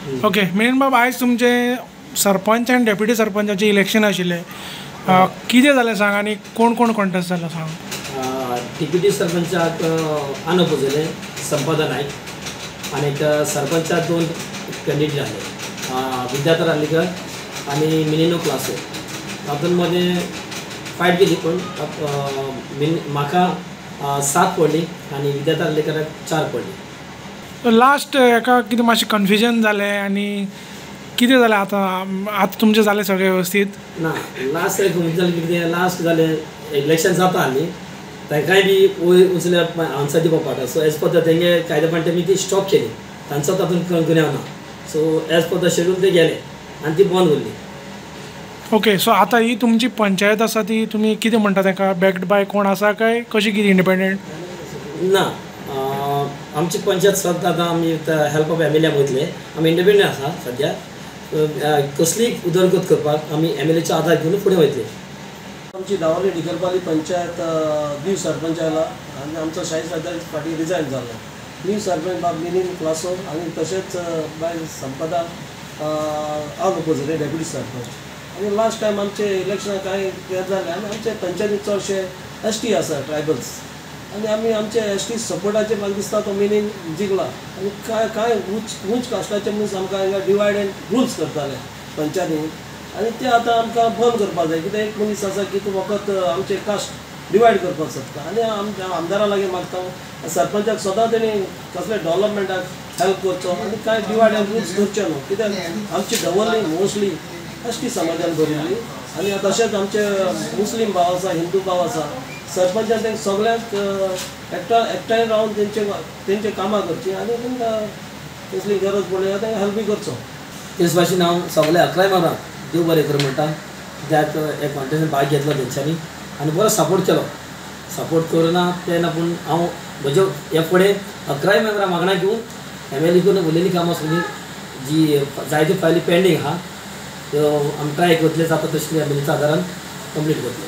Okay Milind बाब, आयज तुमचे सरपंच आनी डेप्युटी सरपंचाचे इलेक्शन आशिल्लें, कितें जालें सांग आनी कोण कोण कॉन्टेस्ट जालो सांग. डेप्युटी सरपंचाक अनऑपोज जालें संपदा नायक आनी सरपंचाक दोन कॅन्डिडेट जाले, विद्याधर आर्लेकर आनी मिनिनो क्लासो. तातूंत मदें फायट गेली पूण म्हाका 7 पडली आनी विद्याधर आर्लेकराक 4 पडली. लास्ट हेका कितें मातशें कन्फ्युजन जालें आनी कितें जालें? आतां आतां तुमचें जालें सगळें वेवस्थीत? ना, लास्ट जालें कितें, लास्ट जालें इलेक्शन जाता आसली तांकांय बी वयर उचल्यार आन्सर दिवपाक पडटा. सो एज पर the तेंगे कायदेपण तेमी ती स्टॉप केली, तांचो तातूंत गुन्यांव ना. So as per the schedule ते गेले आनी ती बंद उरली. ओके, सो आतां ही तुमची पंचायत आसा ती तुमी कितें म्हणटा ताका, बॅक्ड बाय कोण आसा काय कशी कितें इंडिपेंडंट? ना, आमची पंचायत सद्दां आतां आमी help of M L A वयतले, आमी इंडिपेंडंट आसा सद्या. कसलीय उदरगत करपाक आमी एम एल एचो आदार घेवन फुडें वयतले. आमची दावोली डिगरपाली पंचायत न्यू सरपंच आयला आनी आमचो शाही सरदार फाटीं रिजायन जालो. न्यू सरपंच बाब मिलिंद क्लासो आनी तशेंच बाय संपदा अनऑपोज डेप्युटी सरपंच. आनी लास्ट टायम आमचे इलेक्शनाक कांय हें जालें आनी आमचे पंचायतीन चडशे एस टी आसा ट्रायबल्स आनी आमी आमचे एस टी सपोर्टाचेर म्हाका दिसता तो मिलिंद जिखला. आनी कांय कांय उंच उंच कास्टाचे मनीस आमकां हांगा डिवायड एंड रुल्स करताले पंचायतीन आनी ते आतां आमकां बंद करपाक जाय. कित्याक एक मनीस आसा की तूं फकत आमचे कास्ट डिवायड करपाक सोदता आनी आमच्या आमदारा लागीं मागता सरपंचाक सदां तेणी कसले डेवलपमेंटाक हेल्प करचो आनी कांय डिवायड एंड रुल्स करचे न्हू. कित्याक आमची दवर्ली मोस्टली एस टी समाजान भरिल्ली आनी तशेंच आमचे मुस्लीम भाव आसा, हिंदू भाव आसा. सरपंचान तांकां सगळ्यांक एकठांय रावन तेंचे तेंचे कामां करचीं आनी तांकां कसली गरज पडली जाल्यार तांकां हेल्पय करचो. तेच भाशेन हांव सगळे 11 मेंबरांक देव बरें करूं म्हणटा, कित्याक हे कॉन्टेस्टान भाग घेतलो तेंच्यांनी आनी बरो सपोर्ट केलो. सपोर्ट करुना ते ना, पूण हांव म्हज्यो हे फुडें 11 मेंबरां मागणां घेवन एम एल ए करून उरलेलीं कामां सगळीं जी जायत्यो फायली पेंडींग आहा त्यो आमी ट्राय करतले, जाता तशें एम एल एच्या आदारान कंप्लीट करतले.